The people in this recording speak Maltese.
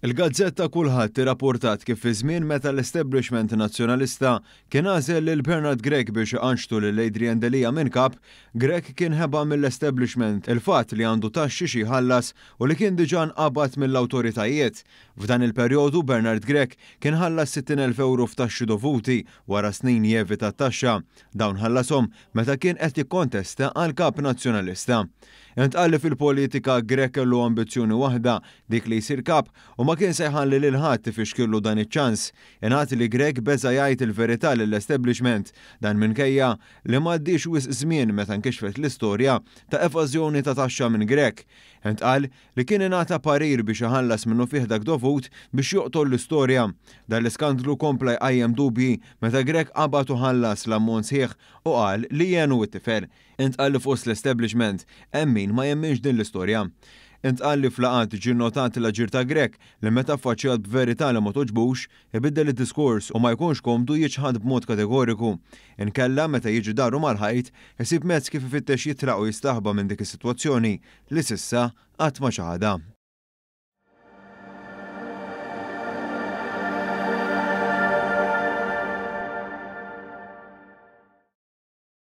Il-gazzetta Kulħadd irrapportat kif fi żmien meta l-establishment Nazzjonalista kien għażel lil Bernard Grech biex iqanċtu lil Adrian Delia minn kap, Grech kien ħeba mill-establishment il-fatt li għandu taxxi xi jħallas u li kien diġà nqabad mill-awtoritajiet. F'dan il-perjodu Bernard Grech kien ħallas 60,000 ewro f'taxxi dovuti wara snin jevita t-taxxa. Dawn ħallashom meta kien qed jikkontesta għal kap Nazzjonalista. Intqal li fil-politika Grech kellu ambizzjoni waħda, dik li jsir kap, u ma kien se jħalli lil ħadd ifixkillu dan iċ-ċans. Ingħad li Grech beża' jgħid il-verità lill-establishment, dan minkejja li m'għaddiex wisq żmien meta nkixfet l-istorja ta' evażjoni ta' taxxa minn Grech. Intqal li kien ingħata parir biex iħallas minnufih dak dovut biex joqtol l-istorja. Dan l-iskandlu kompla jqajjem dubji meta Grech qabad u ħallas l-ammont sħiħ u qal li għenu t-tifel. Intqal li fost l-establishment hemm min ma jemminx din l-istorja. Intqal li f'laqgħat ġie nnotat l-aġir ta' Grech li meta affaċċjat b'verità li ma togħġbux, ibiddel id-diskors u ma jkunx komdu jiċħad b'mod kategoriku. Inkella meta jiġi daru mal-ħajt, isib mezz kif ifittex jitlaq u jistaħba minn dik is-sitwazzjoni li s'issa qatt ma ċaħadha.